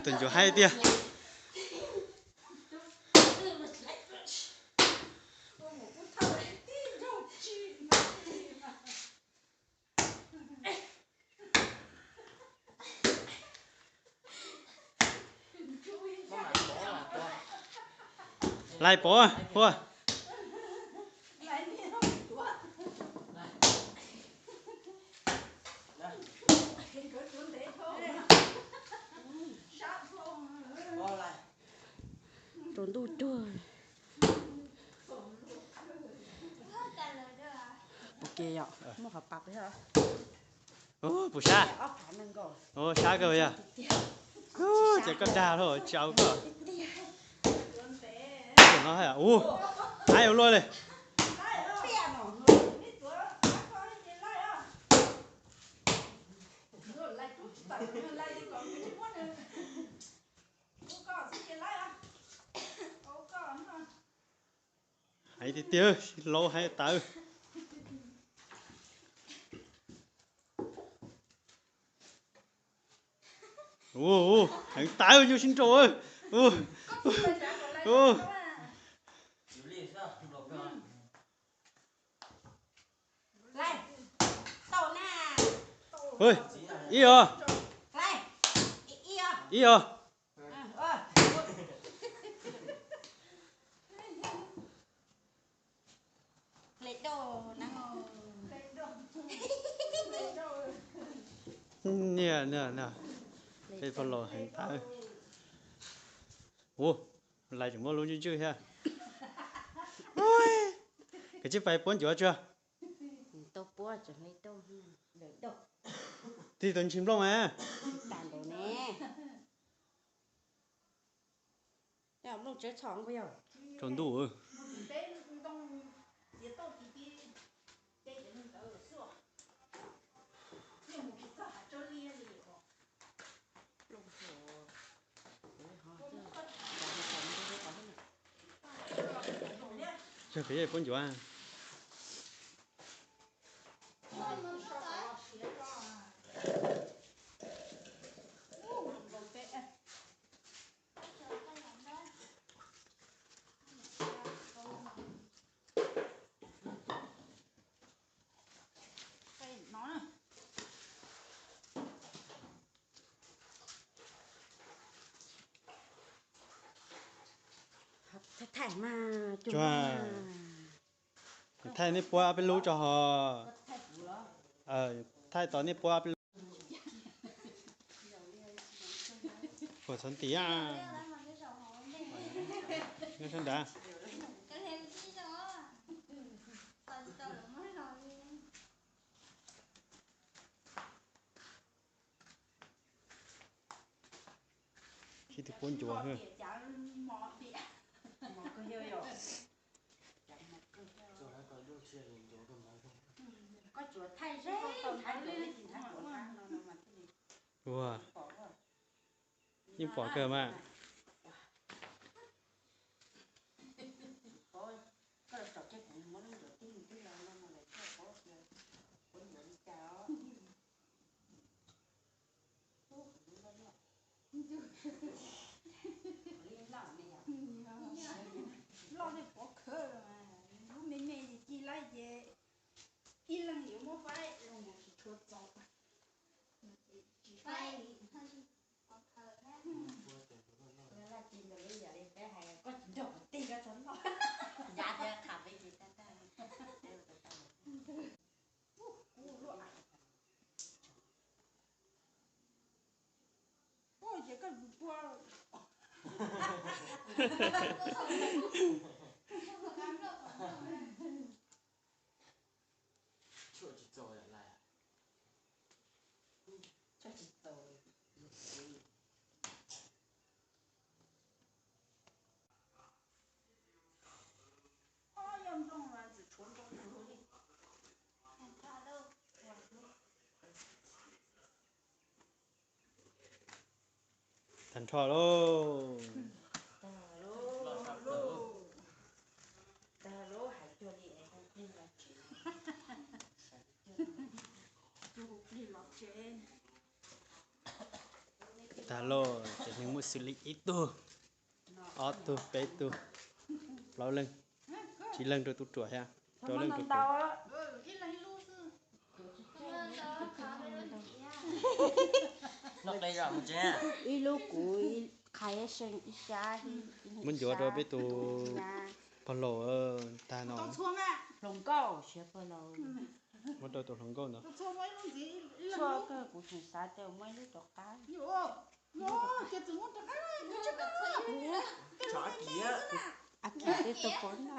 Tus ncuav haib tiag. Lais pov huaj. Rau ntuj cuag. Ok yom, muaj qhov pab peb. Puas sab? Sab kawg yog. Ces koj dag lawm tsis au koj. Ua no, ua haib ua luaj li. Hais tiag tiag, sib laub hais tawv. Ua, heev tawv, nyuaj sib nraus. Ib os. Ib os. Niam, niam, niam, peb pog laus heev tawv. Ua, lais tseem muaj lub ntswj ntswj thiab. Kav tsij pais puab ncuav tsuag. Tig tus ntsis nplooj mas. Rau ntuj. Tsuag, peb puab ncuav. Thaij mas, thaij nej puab ob peb lub tso ho. Thaij tau nej puab ob peb lub. Puas txhoov tim a? Nyob sab nrad. Sib tw puab ncuav. Ua, yeej pom kawg mas. Loj li pov khawv, lub me me ces ci lawm ces ib leeg yuav muab faib los mus tsis tshua txaus. Koj tsis nrog kuv tig koj txhob loj. Yav tias qham peb ces tag tag. Ua ces koj tus pua. Tshuaj tsis txaus. Tag nrho lauj. Tag lauj, hais cuag li es hu plig los tsev. Hu plig los tsev. Tag lawm, tsev neeg muaj xws li ib tug, ob tug, peb tug, plaub leeg, tsib leeg rau tub ruam thiab, rau leej rau tus. Ib lub kuv, qhais seem ib sab. Muab ncuav rau peb tus pog laus tag no. Hluas nkauj siab pog laus. Muab rau tus hluas nkauj ntawd. Tshuaj kawg kuv tseem xav tias muaj ib lub rov qab. Ab Kis tej tus pov na.